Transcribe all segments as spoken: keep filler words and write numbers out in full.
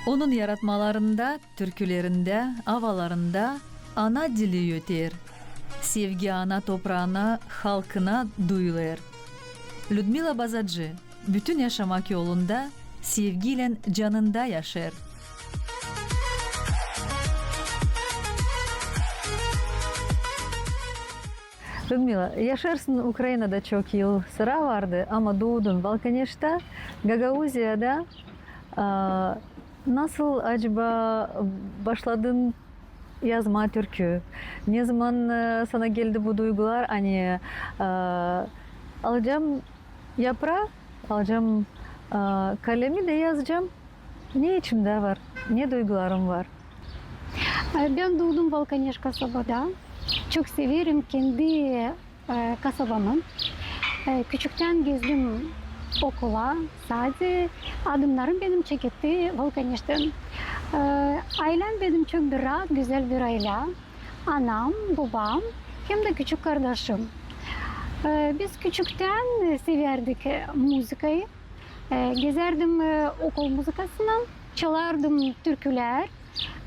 Onun yaratmalarında, türkülerindä, avalarında ana dili öter. Sevgi ana topraana, halkına duyulêr. Lüdmila Bazacı bütün yaşamak yolunda sevgiylän canında yaşêêr. Lüdmila, yaşêêrsın Ukrainada çok yıl sıra vardı, ama duudun Valkaneşta, Gagauziyada. A, nasıl acaba başladın yazmaa türkü? Ne zaman, e, sana geldi bu duygular, ani, e, alacam yapraa, alacam, e, kalemi dä yazacam, ne içimdä var, ne duygularım var? E, bän duudum Valkaneş kasabada. Çok severim kendi e, kasabamı. E, küçüktän gezdim okula, sade. Adımnarım benim çeketti Valkaneştän. E, aylem benim çok bir raat, gözäl bir aylä. Anam, bobam, hem dä küçük kardaşım. E, biz küçüktän sevärdik, e, muzıkayı. E, gezärdim, e, okul muzıkasına, çalardım türkülär.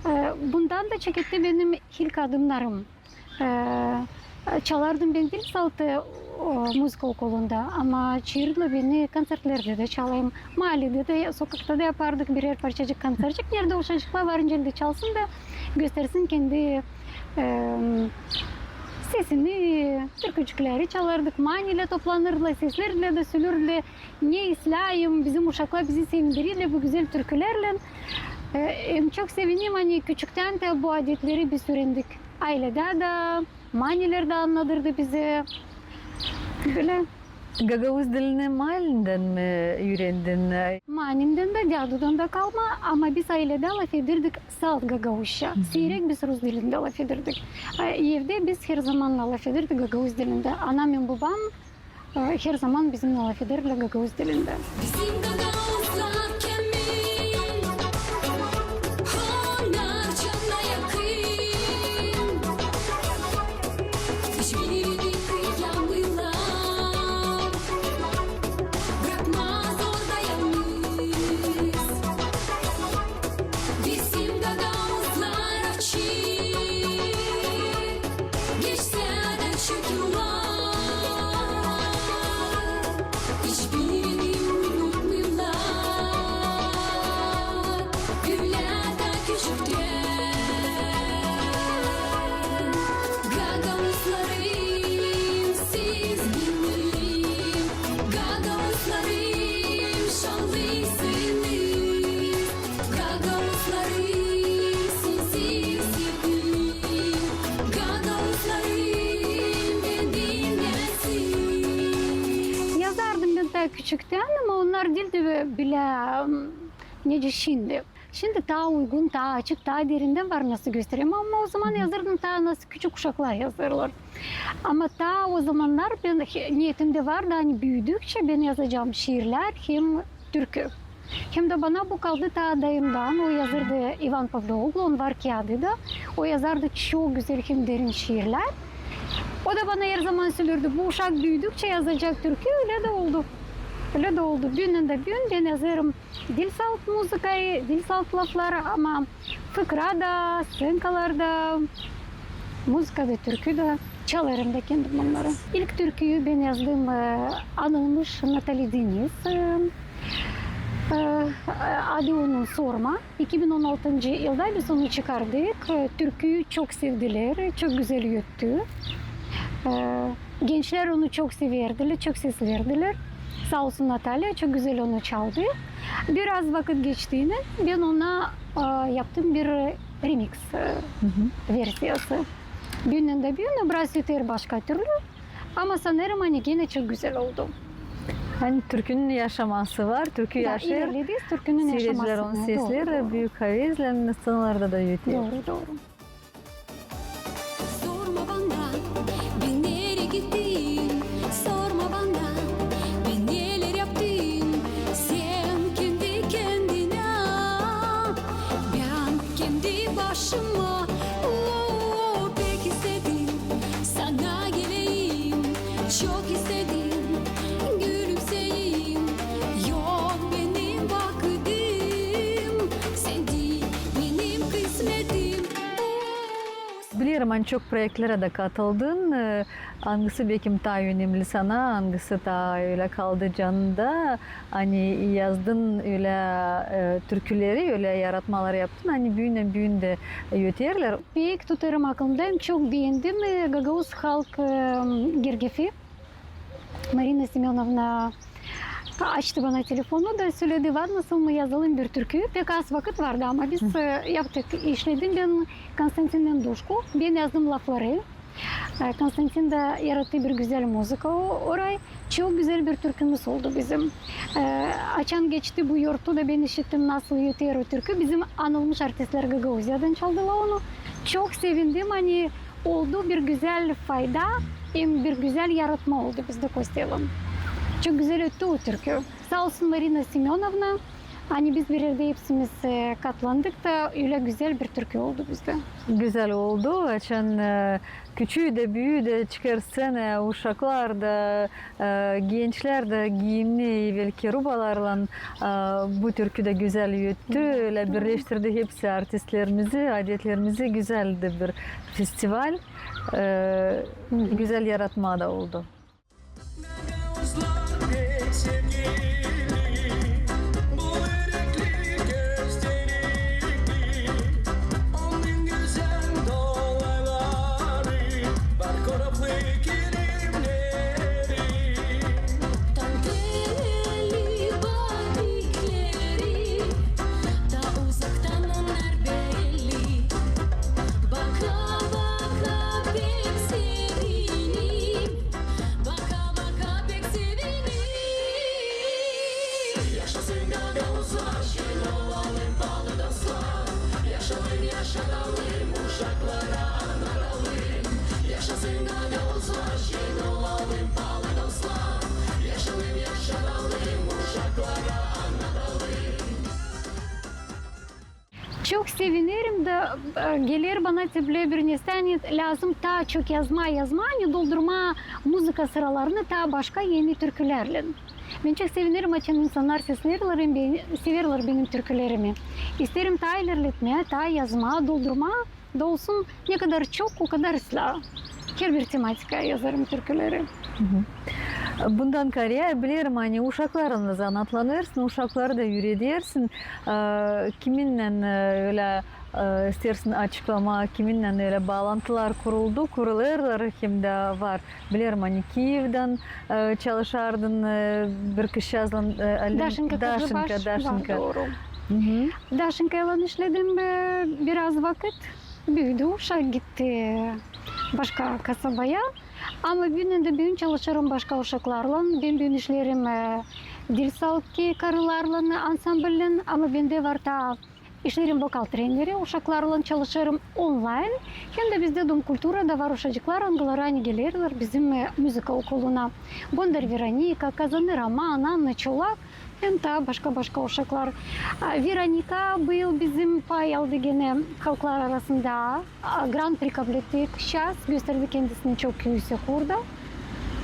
E, bundan da çeketti benim ilk adımnarım. E, çalardım bän diil salt, e, o, muzıka okulunda, ama çaardılar beni konţertlerdä dä çalayım. Mahalledä dä, sokakta da yapardık birär parçacık, kontsertçik, neredä uşaklar var, nicä dä çalsın da göstersin kendi, e, sesini, türkücükleri çalardık. Manilär toplanırdılar, seslärdilär dä sölerdilär. Ne isleyim, bizim uşaklar bizi sevindirdilär bu gözäl türkülärlän. E, hem çok sevinim, ani küçüktän dä bu adetleri biz üürendik. Ayledä dä, manilär dä annadırdı bizi. Bölä. Gagauz dilini manindän mi üürendin? Manindän dä, dädudan da kalma, ama biz ayledä lafederdik salt gagauzça. Siirek biz rus dilindä lafederdik. E, evdä biz herzaman lafederdik gagauz dilindä. Anam hem bobam e, herzaman bizimnän lafederlär gagauz dilindä. Bizim gagauzlar kemik, onnar cana yakın. İçbirini kıyamêêrlar, brakmaz orada yalnız. Bizim gagauzlar açık, geçsä dä çok yıllar, hiçbirini unutmêêrlar. Ülä dä küçüktän gagauzlarım, siz benim gagauzlarım, şanlısınız. Gagauzlarım, sizi sevdim. Gagauzlarım, benim nesil. Yazardım bän taa küçüktän, ama onnar diil dä bölä, m, nicä şindi. Şindi taa uygun, taa açık, taa derindän var nasıl göstereyim. Ama ozaman yazardım taa nasıl küçük uşaklar yazêrlar. Ama taa ozamannar bän he-, niyetimdä vardı, ani büüdükçä bän yazacam şiirlär hem türkü. Hem dä bana bu kaldı taa dayımdan, o yazardı, İvan Pavloglu, onun var kiyaadı da. O yazardı çok gözäl hem derin şiirlär. O da bana herzaman sölerdi, bu uşak büüdükçä yazacek türkü, ölä dä oldu. Ölä dä oldu. Büünnän dä büün bän yazêrım diil salt muzıkayı, diil salt lafları, ama fıkra da, sţenkalar da, muzıka da, türkü dä, çalêrım da kendim onnarı. İlk türküyü bän yazdım, e, anılmış Natali Deniz, e, e, adı onun Sorma. İki bin on altıncı yılda biz onu çıkardık. E, türküyü çok sevdilär, çok gözäl öttü. E, gençlär onu çok severdilär, çok seslerdilär. Saa olsun Natali, çok gözäl onu çaldı. Biraz vakıt geçtiynän bän ona, e, yaptım bir remix, e, versiyası. Büünnän dä büün biraz öter başka türlü. Ama sanêrım, ani genä çok gözäl oldu. Ani türkünün yaşaması var, türkü yaşêêr. İlerledi, türkünün yaşaması. Siiredicilär onu sesleer, büük havezlän sţenalarda da öter. Dooru, dooru. Sorma bana, bän nereyi gittim, sorma bana, bän neler yaptım, sän kendi kendinä. Bän kendi başıma, o, pek istedim sana geleyim, çok istedim gülümseyim. Yok benim vakıdım, sän Erman, çok proektlerä dä katıldın. E, angısı, bekim, taa önemli sana, angısı taa ölä kaldı canında? Ani yazdın ölä, e, türküleri, ölä yaratmalar yaptın, ani büündän-büün dä öterlär. Pek tutêrım aklımda, hem çok beendim, e, gagauz halk, e, gergifi. Marina Semönovna açtı bana telefonu da söledi, var nasıl mı yazalım bir türkü. Pek az vakıt vardı, ama biz, e, yaptık. İşledim bän Konstantinnän Duşku, bän yazdım lafları. E, Konstantin da yarattı bir gözäl muzıka o, orayı. Çok gözäl bir türkümüz oldu bizim. E, açan geçti bu yortu da bän işittim, nasıl öter o türkü. Bizim anılmış artistlär Gagauziyadan çaldılar onu. Çok sevindim, ani oldu bir gözäl fayda, hem bir gözäl yaratma oldu bizdä Kostelan. Çok gözäl öttü o türkü. Saa olsun Marina Semönovna, ani biz bir erdä hepsimiz, e, katlandık da ölä gözäl bir türkü oldu bizdä. Gözäl oldu, açan, e, küçüü dä, büyüü dä çıkêr scenaya, uşaklar da, e, gençlär dä giimni evelki rubalarlan, e, bu türküdä gözäl öttü, ölä birleştirdi hepsi artistlerimizi, adetlerimizi, gözäl dä bir festival, e, gözäl yaratma da oldu. Gagauzlar pek sevgili, bu ürekli gösterikli, onun gözäl dolayları, var koraplı kilimleri. Tanteli batikleri, taa uzaktan onnar belli. Baka-baka pek sevinim, baka-baka pek sevinim. Yaşasın gagauzlar, şen olalım, paalı dostlar. Yaşalım, yaşadalım, uşaklara annadalım. Yaşasın gagauzlar, şen olalım, paalı dostlar. Yaşalım, yaşadalım, uşaklara annadalım. Çok sevinerim da, e, geler bana te bölä bir nesä, ani lääzım taa çok yazmaa, yazmaa, ani doldurmaa muzıka sıralarını taa başka eni türkülärlän. Bän çok sevinerim, açan insannar seslerlär hem be-, severlär benim türkülerimi. İsteerim taa ilerletmää, taa yazmaa, doldurmaa, da olsun ne kadar çok, o kadar islää. Herbir tematikaya yazêrım türküleri. Bundan kaarä bilerim, ani uşaklarlan da zanaatlanêrsın, uşakları da üüredersin. E, kiminnän, e, ölä, e, isteersin açıklamaa, kiminnän ölä baalantılar kuruldu, kurulêrlar hem dä var. Bilerim, ani Kievdän, e, çalışardın, e, bir kızçaazlan, e, Daşinka, Daşinka. Var, dooru. Daşinkaylan işledim, e, biraz vakıt. Büüdü uşak, gitti başka kasabaya. Ama büündän dä büün çalışêrım başka uşaklarlan. Bän büün işleerim, e, Dilsalki karılarlan ansamblän, ama bendä var taa işleerim vokal treneri, uşaklarlan çalışêrım onlayn. Hem dä bizdä Dom kulturada var uşacıklar, angıları ani gelerlär bizim, e, muzıka okuluna. Bondar Veronika, Kazanı Roman, Anna Çolak. Hem taa başka-başka uşaklar. A, Veronika bu yıl bizim pay aldı genä halklar arasında. A, Grand Prix kablettik. Şaas gösterdi kendisini çok üüsek orada.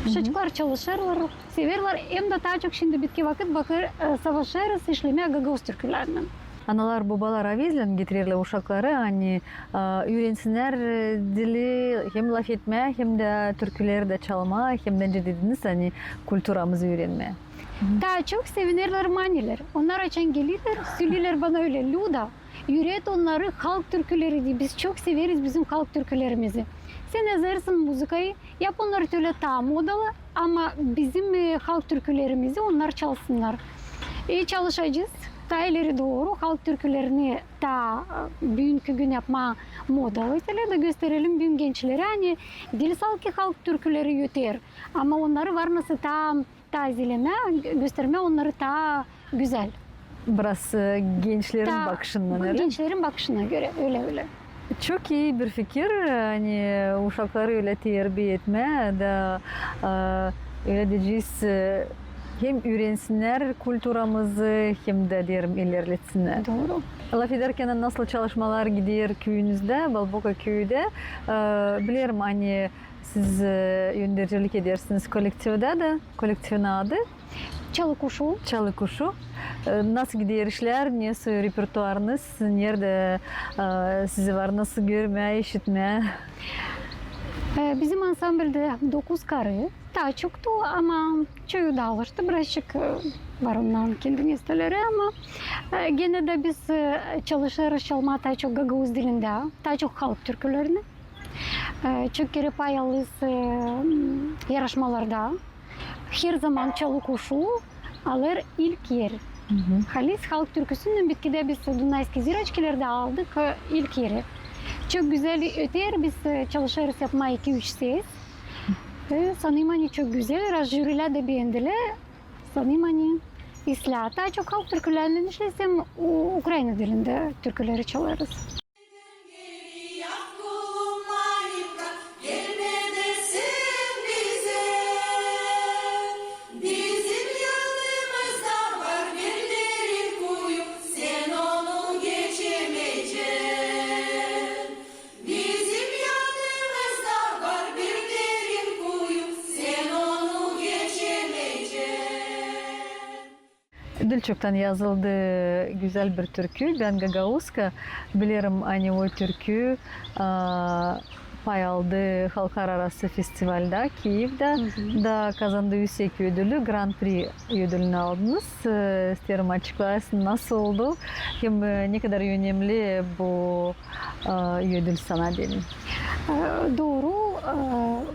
Uşacıklar çalışêrlar, severlär. Hem dä taa çok şindi bitki vakıt bakêr, e, savaşêrız işlemää gagauz türkülerinin. Analar, bobalar avezlän getirerlär uşakları, ani, e, üürensinnär, e, dili hem lafetmää, hem dä türküleri dä çalmaa, hem dä, nicä dediniz, ani kulturamızı üürenmää. Taa çok sevinerlär manilär. Onnar açan gelirlär, söleerlär bana ölä: Lüda, üüret onnarı halk türküleri, diye. Biz çok severiz bizim halk türkülerimizi. Sän yazêrsın muzıkayı, yap onnarı ölä taa modalı, ama bizim, e, halk türkülerimizi onnar çalsınnar. E, çalışacez taa ileri dooru halk türkülerini taa, e, büünkü gün yapmaa modalı, ölä dä gösterelim büün gençlerä, ani diil sade ki halk türküleri öter, ama onnarı var nasıl taa tazelemää, gö-, göstermää onnarı taa gözäl. Biraz, e, gençlerin bakışından, ölä? Gençlerin bakışına görä, ölä, ölä. Çok ii bir fikir, ani uşakları ölä terbiya etmää da, e, ölä deyecez, e, hem üürensinnär kulturamızı, hem dä, deerim, ilerletsinär. Dooru. Lafedärkän, nasıl çalışmalar gider küüyünüzdä, Balboka küüdä, e, bilerim, ani siz, e, öndercilik edersiniz kolektivdä dä, kolektivin adı? Çalı kuşu. Çalı kuşu. E, nasıl gider işlär, nesoy repertuarınız, neredä, e, sizi var nasıl görmää, işitmää? E, bizim ansamblda dokuz karı. Taa çoktu, ama çoyu daalıştı birazcık, e, var onnarın kendi nesteleri, ama, e, genä dä biz, e, çalışêrız çalmaa taa çok gagauz dilindä, taa çok halk türkülerini. E, çok kerä pay alêrız, e, yarışmalarda. Her zaman Çalı kuşu alêr ilk er. Halis halk türküsünnän bitkidä biz Dunayskiy ziraçkilerdä aldık, e, ilk eri. Çok gözäl öter, biz, e, çalışêrız yapmaa iki-üç ses. E, sanêrım, ani çok gözäl, raz jürilär dä beendilär, sanêrım, ani islää. Taa çok halk türkülerindän işlesem, u-, Ukraina dilindä türküleri çalêrız. Diil çoktan yazıldı gözäl bir türkü, Bän gagauzka. Bilerim, ani o türkü, a, pay aldı halklararası festivaldä Kiyevdä, da kazandı üüsek ödülü, Grand-pri ödülünü aldınız. E, isteerim, açıklayasın, nasıl oldu hem, e, ne kadar önemli bu, e, ödül sana deyni. E, dooru, e,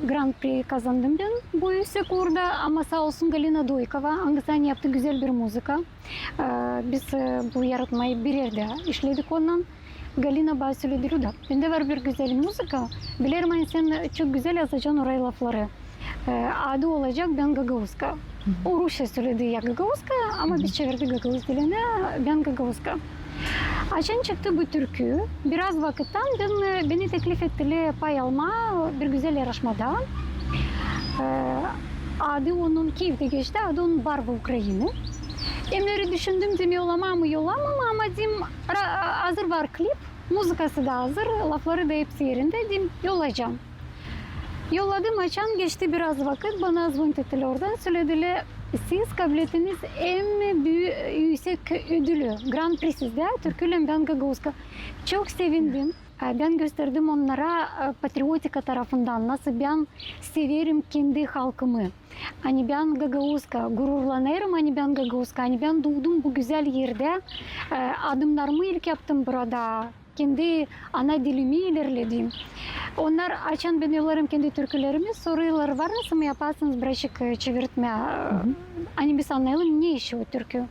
Grand-pri kazandım bän bu üüsek uurda, ama saa olsun Galina Doykova, angısı ani yaptı gözäl bir muzıka. E, biz, e, bu yaratmayı bir erdä işledik onnan. Galina bana söledi: Lüda, bendä var bir gözäl muzıka. Bilerim, ani sän çok gözäl yazacan orayı lafları. E, adı olacak Bän gagauzka. O rusça söledi ya gagauzka, ama biz çevirdik gagauz dilinä Bän gagauzka. Açan çıktı bu türkü, biraz vakıttan bän, e, beni teklif ettilär pay almaa bir gözäl yarışmada. E, adı onun Kiyevdä geçti, adı onun Barvı Ukrayini. Hem öyle düşündüm, dedim, yollamam mı, yollamam mı, ama dedim, ra-, azır var klip, muzıkası da azır, lafları da hepsi erindä, dedim, yollayacam. Yolladım, açan geçti biraz vakıt, bana zvonittilär oradan, söledilär, siz kablettiniz en büü-, üüsek ödülü, Grand-pri sizdä, türküylän Bän gagauzka. Çok sevindim. E, bän gösterdim onnara, e, patriotika tarafından, nasıl bän severim kendi halkımı. Ani bän gagauzka, gururlanêrım, ani bän gagauzka, ani bän duudum bu gözäl erdä, e, adımnarımı ilk yaptım burada, kendi ana dilimi ilerledim. Onnar, açan bän yollarım kendi türkülerimi, sorêrlar, var nasıl mı yaparsınız birazcık, e, çevirtmää, e, ani biz annayalım, ne işi o türkü.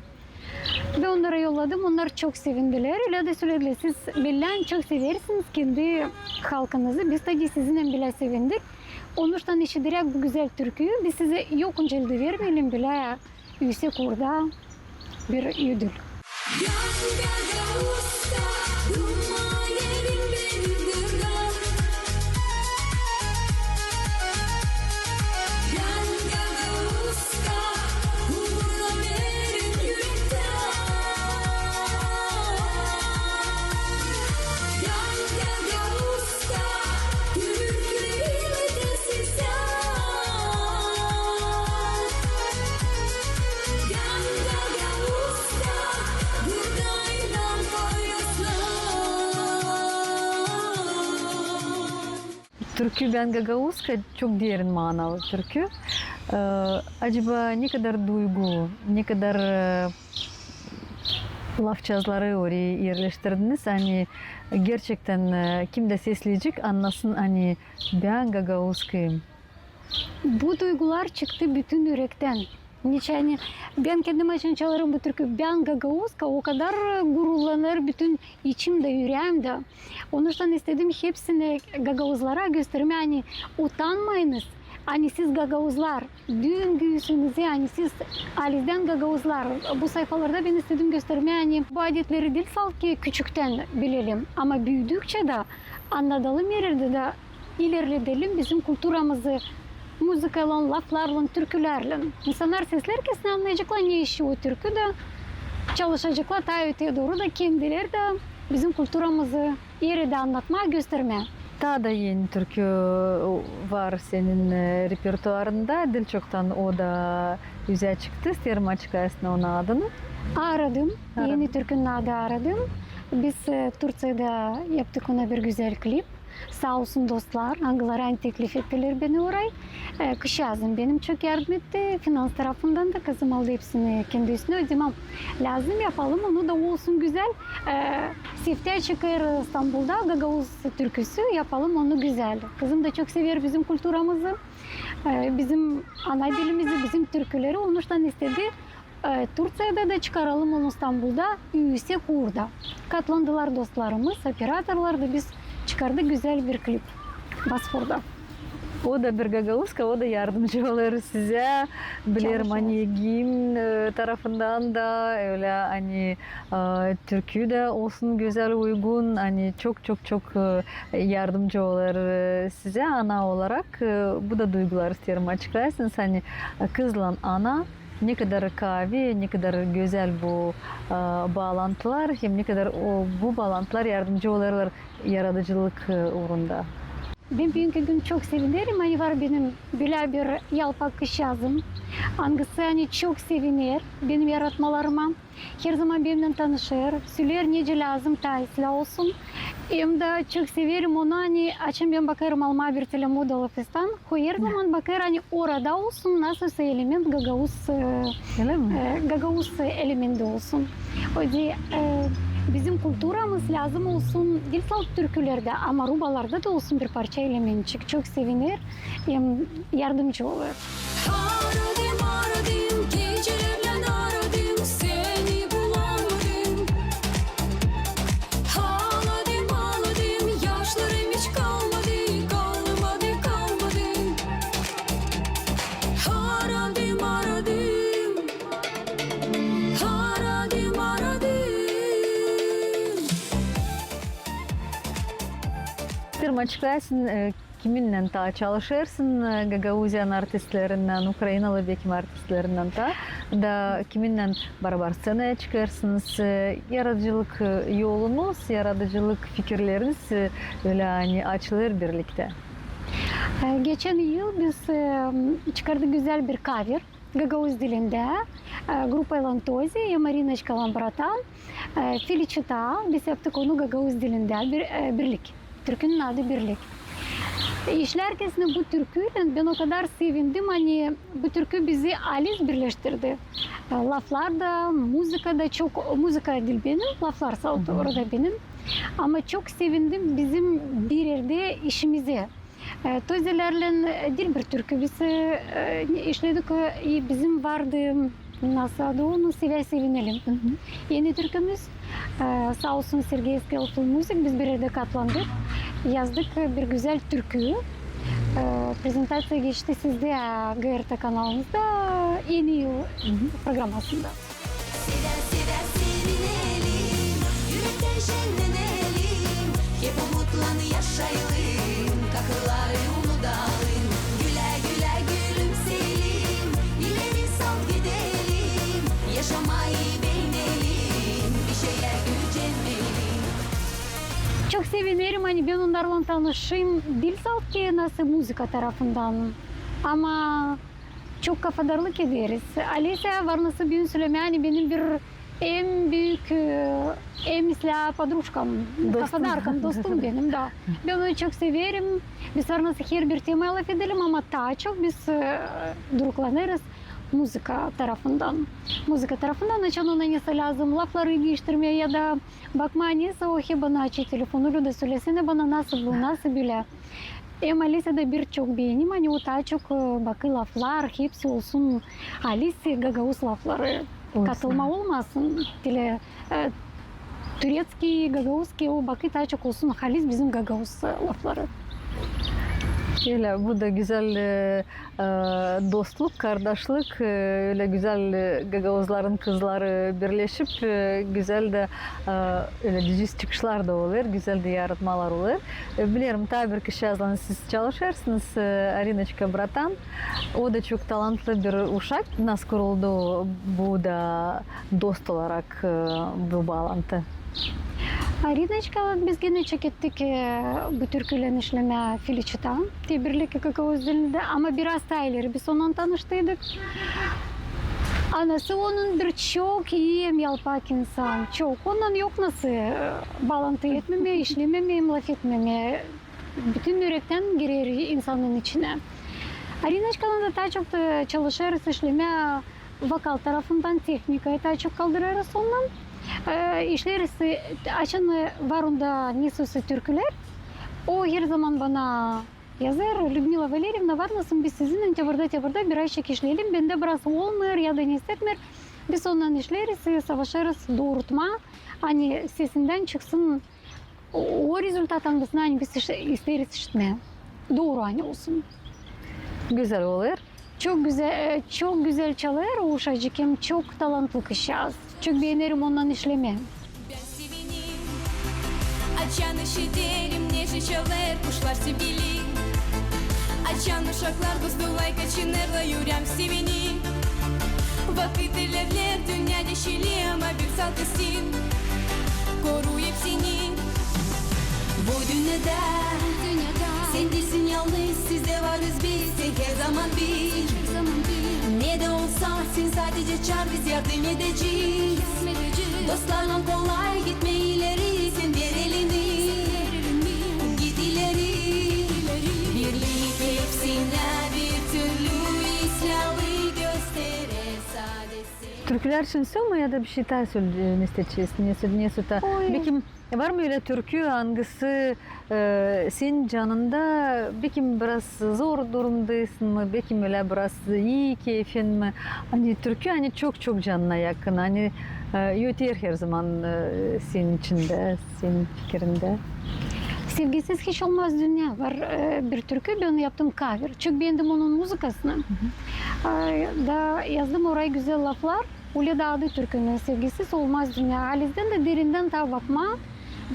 Bän onnara yolladım, onnar çok sevindilär. Ölä dä söledilär, siz bellän çok seversiniz kendi halkınızı. Biz taa sizinnän bilä sevindik. Onuştan işideräk bu gözäl türküyü, biz sizä yok öncä elde vermeyelim bilä üüsek uurda bir ödül. Türkü Bän gagauzka çok derin manalı türkü. E, acaba ne kadar duygu, ne kadar, e, lafçazları oraya erleştirdiniz, ani gerçektän, e, kim dä sesleyecek, annasın, ani bän gagauzkayım. Bu duygular çıktı bütün ürektän. Neçin ani bän kendim açan çalêrım bu türkü Bän gagauzka, o kadar gururlanêr bütün içim dä, üreem dä. Onuştan istedim hepsinä gagauzlara göstermää, ani utanmayınız, ani siz gagauzlar, düün göösünüzä, ani siz halizdän gagauzlar. Bu sayfalarda bän istedim göstermää, ani bu adetleri diil salt ki küçüktän bilelim, ama büüdükçä dä annadalım, ileride dä ilerledelim bizim kulturamızı muzıkaylan, laflarlan, türkülerlän. İnsannar seslärkän annayaceklar, ne işi o türkü, da çalışaceklar taa öteyä dooru da kendileri dä bizim kulturamızı ileri dä annatmaa, göstermää. Taa da eni türkü var senin, e, repertuarında, diil çoktan o da üzä çıktı, isteerim açıklayarsın onun adını. Aaradım. Aaradım. Eni türkünün adı Aaradım. Biz, e, Turţiyada yaptık ona bir gözäl klip. Saa olsun dostlar, angıları ani teklif ettiler beni oray. E, kızçaazım benim çok yardım etti. Finans tarafından da kızım aldı hepsini kendi üstünä. Dedim, lääzım yapalım onu da olsun gözäl. E, seftä çıkêr İstanbulda gagauz türküsü, yapalım onu gözäl. Kızım da çok sever bizim kulturamızı, e, bizim ana dilimizi, bizim türküleri. Onuştan istedi, e, Turţiyada da çıkaralım onu İstanbulda, üüsek uurda. Katlandılar dostlarımız, operatorlar da, biz çıkardık gözäl bir klip Bosporda. O da bir gagauzka, o da yardımcı olêr sizä. Bilerim, çalışêr. Ani giyim, e, tarafından da ölä, ani, e, türkü dä olsun gözäl, uygun, ani çok, çok, çok, e, yardımcı olêr, e, sizä ana olarak. E, bu da duyguları isteerim açıklayarsınız, ani, e, kızlan ana, ne kadar kaavi, ne kadar gözäl bu, e, baalantılar, hem ne kadar o, bu baalantılar yardımcı olêrlar yaradıcılık, e, uurunda. Bän büünkü gün çok sevinerim, ani var benim bölä bir yalpak kızçaazım, angısı, ani çok seviner benim yaratmalarıma. Herzaman benimnän tanışêr, söleer, nicä lääzım taa islää olsun. Hem dä çok severim onu, ani açan bän bakêrım almaa bir telä modalı festan, o herzaman bakêr, ani orada olsun nasılsa element gagauz, e, e, gagauz elementi olsun. O da, e, bizim kulturamız lääzım olsun diil salt türkülerdä, ama rubalarda da olsun bir parça elementçik. Çok seviner hem yardımcı olêr. Aaradım, aaradım, gecälerlän aaradım, seni bulamadım. Aaladım, aaladım, yaşlarım hiç kalmadı, kalmadı, kalmadı. Aaradım, aaradım, aaradım, aaradım. Isteerim açıklayarsın, e, kiminnän taa çalışêrsın, e, Gagauziyanın artistlerinnän, Ukrainalı bekim artistlerinnän taa, da kiminnän barabar sţenaya çıkêrsınız, e, yaradıcılık, e, yolunuz, yaradıcılık fikirleriniz, e, ölä ani açılêr birliktä. E, geçän yıl biz, e, çıkardık gözäl bir kaver gagauz dilindä, e, grupa Elantozi hem Arinaçka Lambratan, e, Feliçita, biz yaptık onu gagauz dilindä, bir, e, Birlik. Türkünün adı Birlik. E, işlärkän bu türküylän bän o kadar sevindim, ani bu türkü bizi halis birleştirdi. E, laflar da, muzıka da çok, muzıka diil benim, laflar salt orada benim. Ama çok sevindim bizim bir erdä işimizä. E, Tozelärlän, e, diil bir türkü biz, e, e, işledik, e, bizim vardı, nasıl adı onun, Sevä sevinelim. Eni türkümüz, e, saa olsun Sergey Skillful Music, biz bir erdä katlandık, yazdık, e, bir gözäl türkü. E, prezentaţiya geçti sizdä, e, GRT kanalınızda, Eni yıl programasında. Sevä-sevä sevinelim, ürektän şennenelim, hep umutlan yaşayalım, kaygıları unudalım, gülä-gülä gülümseyelim, ileri salt gidelim, yaşamayı beenelim, bir şeylär gücenmeyelim. Çok sevinerim, ani bän onnarlan tanıştım, diil salt ki nasıl muzıka tarafından, ama çok kafadarlık ederiz. Alisa, var nasıl büün sölemää, ani benim bir en büük, e, en islää podrujkam, kafadarkam, dostum benim, da. Bän onu çok severim. Biz var nasıl herbir temaya lafedelim, ama taa çok biz, e, duruklanêrız muzıka tarafından. Muzıka tarafından, açan ona nesoy lääzım lafları diiştirmää ya da bakmaa nesoy, o hep bana açêr telefonu, Lüda, sölesänä bana, nasıl bu, nasıl bölä. Hem Alisa da bir çok beenerim, ani o taa çok, e, bakêr laflar, hepsi olsun halis gagauz lafları. Katılma olmasın, diil, e, turetskiy, gagauzskiy, o bakêr taa çok olsun halis bizim gagauz, e, lafları. Ölä, bu da gözäl, e, e, dostluk, kardaşlık, e, ölä gözäl, e, gagauzların kızları birleşip, e, gözäl dä, e, ölä düz çıkışlar da olêr, gözäl dä yaratmalar olêr. E, bilerim, taa bir kişiazlan siz çalışêrsınız, e, Arinaçka Bratan. O da çok talantlı bir uşak. Nasıl kuruldu bu da dost olarak, e, bu baalantı? Arinaçka, biz genä çekettik, e, bu türkülän işlemää Feliçita, te birliktä gagauz dilindä, ama biraz taa ileri biz onunnan tanıştıydık. Anası onun bir çok ii hem yalpak insan, çok. Onunnan yok nasıl, e, baalantı etmemää, işlememää hem lafetmemää. Bütün ürektän girer insanın içinä. Arinaçkannan da taa çok da çalışêrız işlemää vokal tarafından, tehnikayı taa çok kaldırêrız onunnan. E, işleriz, e, açan, e, var onda nesä türkülär, o herzaman bana yazêr: Lüdmila Valeriyevna, var mısın, biz sizinnän te burada, te burada bir ayçık işleyelim. Bendä biraz olmêêr ya da ne isetmeer. Biz onunnan işleriz, e, savaşêrız doorutmaa, ani sesindän çıksın o, o rezultat, angısını, ani biz iş-, isteeriz işitmää. Dooru, ani olsun. Gözäl olêr. Çok gözä-, e, çok gözäl çalêr o uşacık hem çok talantlı kızçaaz. Çok beenerim onunnan işlemää. Bän sevinerim, açan işiderim, necä çalêr kuşlar sevgili. Açan uşaklar dostulay kaçınêrlar, üreem sevinir. Vakıt ilerleer, dünnä deşiler, ama bir salt isin koruyêr seni. Bu dünnedä, bu dünnedä sän diilsin yalnız, sizdä varız biz, sän herzaman bil. Sän herzaman bil. Ne dä olsa, sän sadecä çaar, biz yardım edecez. Yardım edecez. Dostlarlan kolay gitmää ileri, sän ver elini. Sän ver elini. Git ileri. İleri. Birlik hepsinä bir türlü islää gösterer sadecä. Türkülär için sölä ya da bişey taa söl-, e, ne isteersin, ne sö-, ne sö-, ta-, oy, bekim, var mı ölä türkü, angısı, e, senin canında, bekim biraz zor durumdaysın mı, bekim ölä biraz ii keyfin mi? Ani türkü, ani çok-çok canına yakın, ani, e, öter herzaman, e, senin içindä, senin fikirindä. Sevgisiz hiç olmaz dünnä. Var, e, bir türkü, bän onu yaptım cover. Çok beendim onun muzıkasını. Hı hı. E, da yazdım orayı gözäl laflar. Ölä da adı türkünün Sevgisiz olmaz dünnä. Halizdän dä derindän taa bakmaa,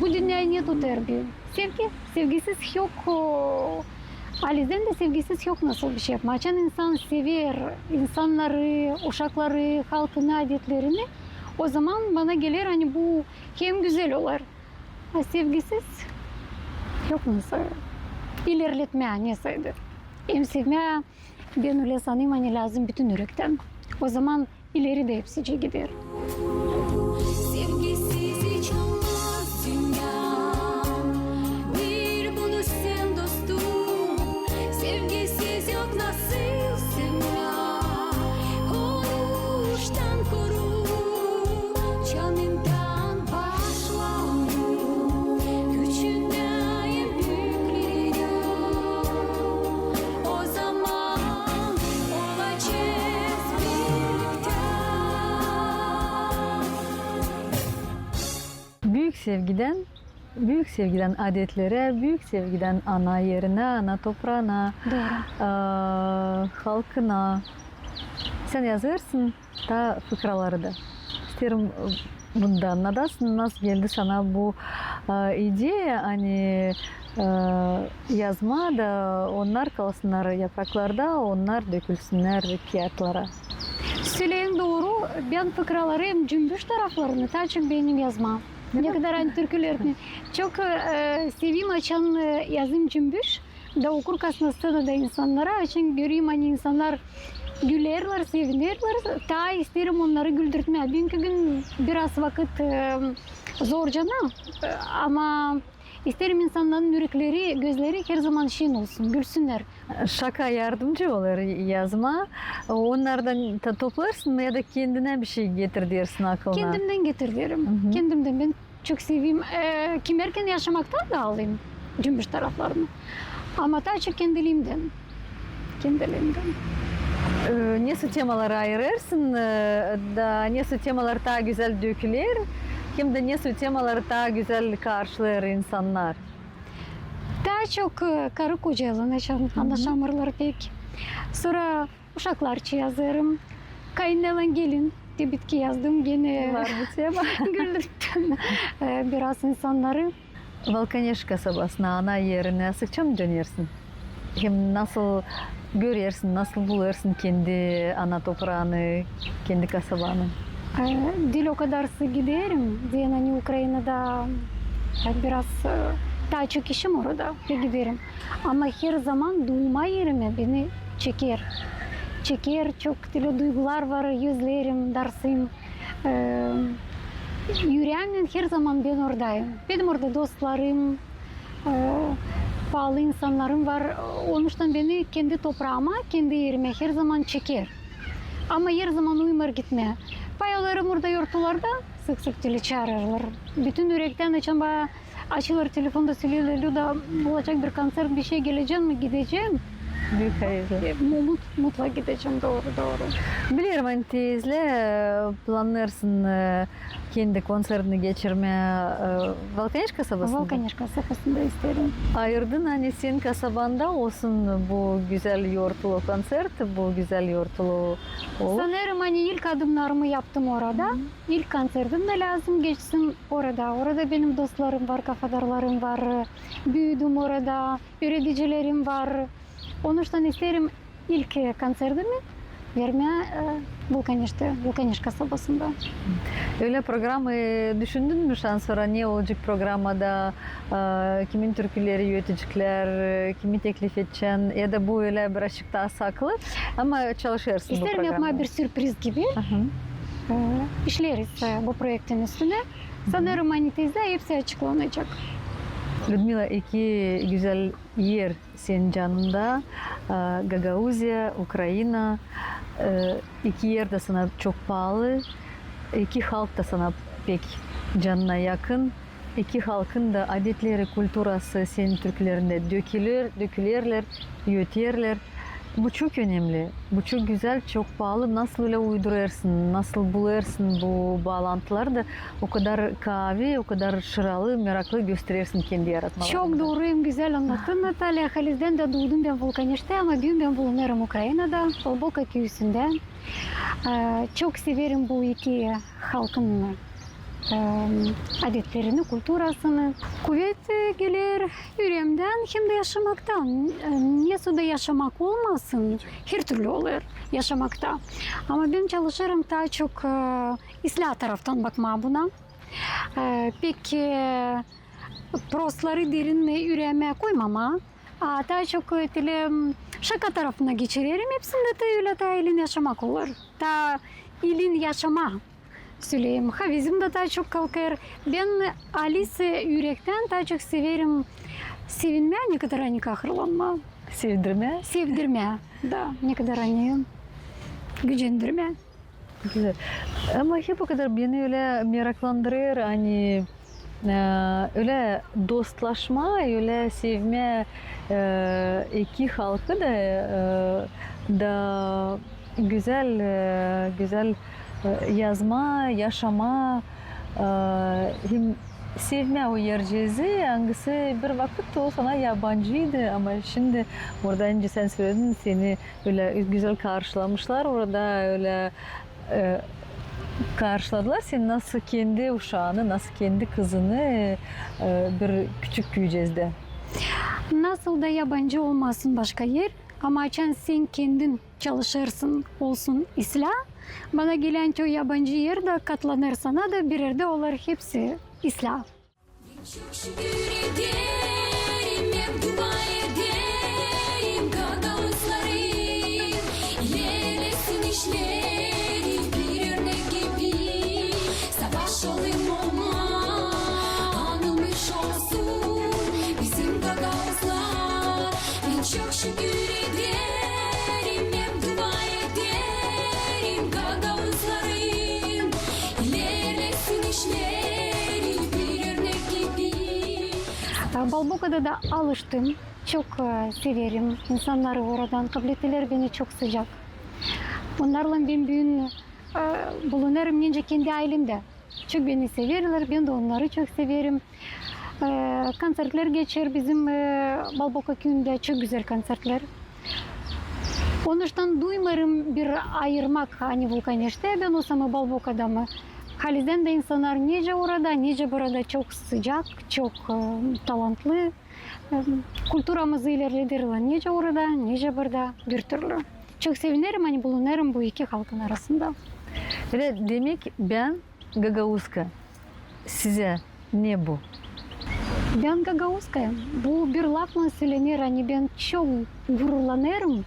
bu dünnäyä ne tutêr bizi? Sevgi, sevgisiz yok, o, halizdän dä sevgisiz yok nasıl bişey yapmaa. Açan insan sever insannarı, uşakları, halkını, adetlerini, ozaman bana geler, ani bu hem gözäl olêr. A sevgisiz yok nasıl ilerletmää nesä dä. Hem sevmää, bän ölä sanêrım, ani lääzım bütün ürektän. Ozaman ileri dä hepsicii gider. Sevgisiz hiç olmaz dünnä, bir bunu sen dostum. Sevgisiz yok nasıl sevmää, onu uştan koru, canından başlaa onu, küçündän hem büüklerä. Ozaman olacez birliktä. Büük sevgidän, büük sevgidän adetlerä, büük sevgidän ana erinä, ana topraana, dooru, a, halkına. Sän yazêrsın taa fıkraları da. İsteerim, e, bunda annadasın, nasıl geldi sana bu, e, ideya, ani, e, yazmaa da onnar kalsınnar yapraklarda, onnar dökülsünnär kiyatlara. Söleyim dooru, bän fıkraları hem cümbüş taraflarını taa çok beenerim yazmaa. Ne kadar ani türküleri. Çok, e, severim, açan, e, yazêrım cümbüş. Da okurkasına sţenada insannara, açan görerim, ani insannar gülerlär, sevinerlär, taa isteerim onnarı güldürtmää. Büünkü gün biraz vakıt, e, zorcana, e, ama isteerim insannarın ürekleri, gözleri herzaman şen olsun, gülsünnär. Şaka yardımcı olêr yazmaa. Onnardan ta-, toplêêrsın mı ya da kendinä bişey getirersin akılına? Kendimdän getirdim. Hı hı. Kendimdän. Bän çok severim. E, kimerkän yaşamaktan da alêrım cümbüş taraflarını. Ama taa çok kendiliimdän. Kendiliimdän. E, nesoy temaları ayırêrsın, e, da nesoy temalar taa gözäl döküler, hem dä nesoy temaları taa gözäl karşılêêr insannar? Taa çok, e, karı-kocaylan, açan, hı hı, annaşamêêrlar pek. Sora uşaklar için yazêrım. Kaynanalan gelin, te bitki yazdım genä. Var bu tema. Güldürttim, e, biraz insannarı. Valkaneş kasabasına, ana erinä sıkça mı dönersin? Hem nasıl görersin, nasıl bulêrsın kendi ana topraanı, kendi kasabanı? E, diil o kadar sık giderim, deyni ani Ukrainada Biraz, e, taa çok işim orada, pek giderim. Ama herzaman duuma erimä beni çeker. Çeker, çok telä duygular var, gözlerim, darsım. E, üreeminnän herzaman bän oradayım. Benim orada dostlarım, e, paalı insannarım var. Onuştan beni kendi topraama, kendi erimä herzaman çeker. Ama herzaman uymêêr gitmää. Paylarım orada yortularda sık-sık telä çaarêrlar. Bütün ürektän açan bana açêrlar telefonda, söleerlär: "Lüda, olacek bir koncert, bir şey, gelecän mi?" Gidecäm. Büük hayırlı. E, mu-, mut-, mutlak gidecäm, dooru, dooru. Bilerim, ani tezlää, e, plannêêrsın, e, kendi konsertini geçirmää, e, Valkaneş kasabasında? Valkaneş kasabasında isteerim. Ayırdın, ani senin kasabanda olsun bu gözäl yortulu koncert, bu gözäl yortulu oluş? Sanêrım, ani ilk adımnarımı yaptım orada. İlk konsertim dä lääzım geçsin orada. Orada benim dostlarım var, kafadarlarım var. Büüdüm orada, üüredicilerim var. Onuştan isteerim ilk, e, konsertimi vermää, e, Valkaneştä, Valkaneş kasabasında. Ölä programayı düşündün mü şansora, ne olacek programada, e, kimin türküleri üüredeceklär, e, kimi teklif edecän, ya da bu ölä birazcık taa saklı, ama çalışêrsın bu programaya? İsteerim yapmaa bir sürpriz gibi. Aha. E, işleeriz, e, bu proektin üstünä. Sanêrım, ani tezlää hepsi açıklanacek. Lüdmila, iki gözäl er senin canında, e, Gagauziya, Ukraina, e, iki er dä sana çok paalı, iki halk da sana pek canına yakın. İki halkın da adetleri, kulturası senin türkülerindä döküler, dökülerlär, öterlär. Bu çok önemli, bu çok gözäl, çok paalı. Nasıl ölä uydurêrsın, nasıl bulêrsın bu baalantıları da o kadar kaavi, o kadar şıralı, meraklı gösterersin kendi yaratmalarını? Çok dooru hem gözäl annattın, Natalya. Halizdän dä duudum bän Valkaneştä, ama büün bän bulunêrım Ukrainada, Balboka küüsündä. E, çok severim bu iki halkın, e, adetlerini, kulturasını. Kuvet, e, geler üreemdän hem dä yaşamaktan. E, nesoy da yaşamak olmasın, hertürlü olêr yaşamakta. Ama bän çalışêrım taa çok, e, islää taraftan bakmaa buna. E, pek, e, prostları derin üreemä koymamaa. A taa çok, e, telä, m, şaka tarafına geçirerim hepsini dä, ölä taa ilin yaşamak olêr. Taa ilin yaşamaa söleyim. Havezim dä taa çok kalkêr. Bän halis, e, ürektän taa çok severim sevinmää, ne kadar ani kahırlanmaa. Sevindirmää? Sevindirmää, da, ne kadar ani gücendirmää. Gözäl. Ama hep o kadar beni ölä meraklandırêr, ani, e, ölä dostlaşmaa, ölä sevmää, e, iki halkı da, e, da gözäl, e, gözäl, e, yazmaa, yaşamaa, e, hem sevmää o erceezi, angısı bir vakıt o sana yabancıydı, ama şindi orada, nicä sän söledin, seni ölä gözäl karşılamışlar orada, ölä, e, karşıladılar seni nasıl kendi uşaanı, nasıl kendi kızını, e, bir küçük küücezdä. Nasıl da yabancı olmasın başka er, ama açan sän kendin çalışêrsın, olsun islää, bana gelän o yabancı er dä katlanêr sana da, bir erdä olêr hepsi islää. Çok şükür ederim, hep dua ederim gagauzların. İlerlesin işleri bir örnek gibi. Savaş olayım olma, anılmış olsun bizim gagauzlar. Bän çok şükür ederim, hem dua ederim gagauzların. İlerlesin işleri bir örnek gibi. Balbokada da alıştım. Çok, e, severim. İnsannarı oradan kablettilär beni çok sıcak. Onnarlan bän büün, e, bulunêrım nicä kendi aylemdä. Çok beni severlär, bän dä onnarı çok severim. E, konsertlär geçer bizim, e, Balboka küüyündä, çok gözäl konsertlär. Onuştan duymêêrım bir ayırmak, ani Vulkaneştä bän olsam, Balbokada mı. Halizdän dä insannar nicä orada, nicä burada çok sıcak, çok, e, talantlı. E, kulturamızı ilerlederlär nicä orada, nicä burada, bir türlü. Çok sevinerim, ani bulunêrım bu iki halkın arasında. Ölä demäk, bän gagauzka. Sizä ne bu? Bän gagauzka. Bu bir laflan sölener, ani bän çok gururlanêrım,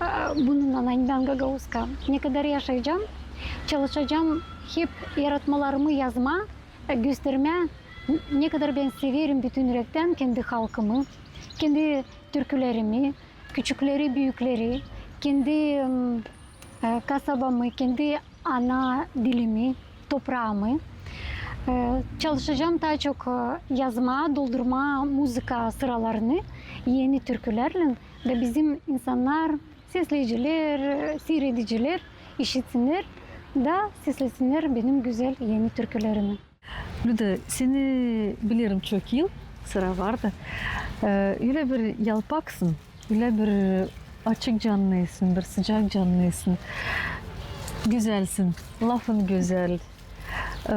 e, bununnan, ani bän gagauzka. Ne kadar yaşayacam, çalışacam hep yaratmalarımı yazmaa, e, göstermää, n-, ne kadar bän severim bütün ürektän kendi halkımı, kendi türkülerimi, küçükleri, büükleri, kendi, m, e, kasabamı, kendi ana dilimi, topraamı. E, çalışacam taa çok, e, yazmaa, doldurmaa muzıka sıralarını eni türkülärlän, da bizim insannar, sesleyicilär, e, siiredicilär işitsinnär da seslesinnär benim gözäl eni türkülerimi. Lüda, seni bilerim çok yıl, sıra vardı. E, ölä bir yalpaksın, ölä bir açık canlıysın, bir sıcak canlıysın. Gözälsin, lafın gözäl. E,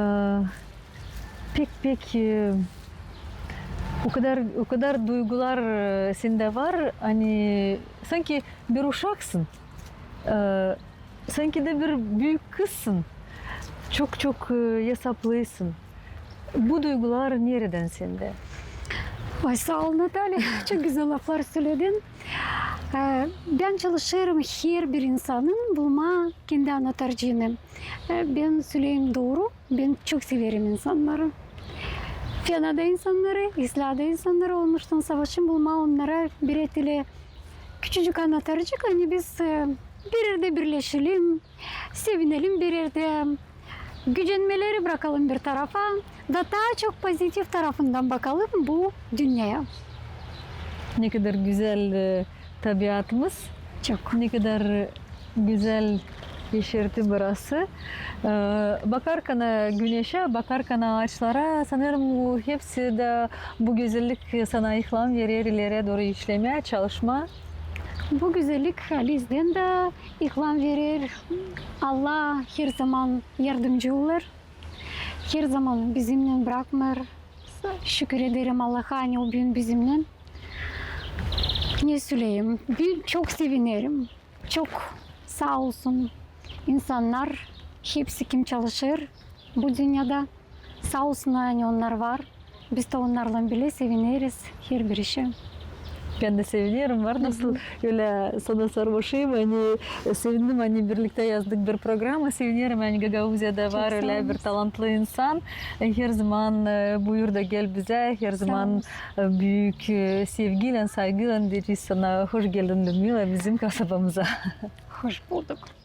pek, pek, e, o kadar, o kadar duygular, e, sendä var, ani sanki bir uşaksın. E, Sanki da bir büük kızsın. Çok-çok, e, yasaplısın. Bu duygular neredän sendä? Ay, saa ol, Natalya. Çok gözäl laflar söledin. E, bän çalışêrım herbir insanın bulmaa kendi anahtarcıını. E, bän söleyim dooru, bän çok severim insannarı. Fenada insannarı, islää da insannarı, olmuştan savaşêrım bulmaa onnara bir etili küçücük anahtarcık, ani biz, e, bir erdä birleşelim, sevinelim bir erdä, gücenmeleri brakalım bir tarafa, da taa çok pozitiv tarafından bakalım bu dünneyä. Ne kadar gözäl, e, tabiatımız. Çok. Ne kadar gözäl yaşartı burası. E, bakarkana güneşä, bakarkana aaçlara, sanêrım, hepsi dä bu gözellik sana ilham verer ilerä dooru işlemää, çalışmaa. Bu gözellik halizdän dä ilham verer. Allah herzaman yardımcı olêr. Herzaman bizimnän brakmêêr. Şükür ederim Allaha, ani o büün bizimnän. Ne söleyim, büün çok sevinerim. Çok saa olsun insannar, hepsi kim çalışêr bu dünnedä. Saa olsunnar, ani onnar var. Biz dä onnarlan bilä sevineriz herbir işä. Bän dä sevinerim, var nasıl ölä sana sarmaşayım, ani, e, sevindim, ani birliktä yazdık bir programa. Sevinerim, ani Gagauziyada var ölä bir talantlı insan. E, herzaman, e, buyur da gel bizä, herzaman, e, büük, e, sevgilän, saygıylan deyecez sana: hoş geldin, Lüdmila, bizim kasabamıza. Hoş bulduk.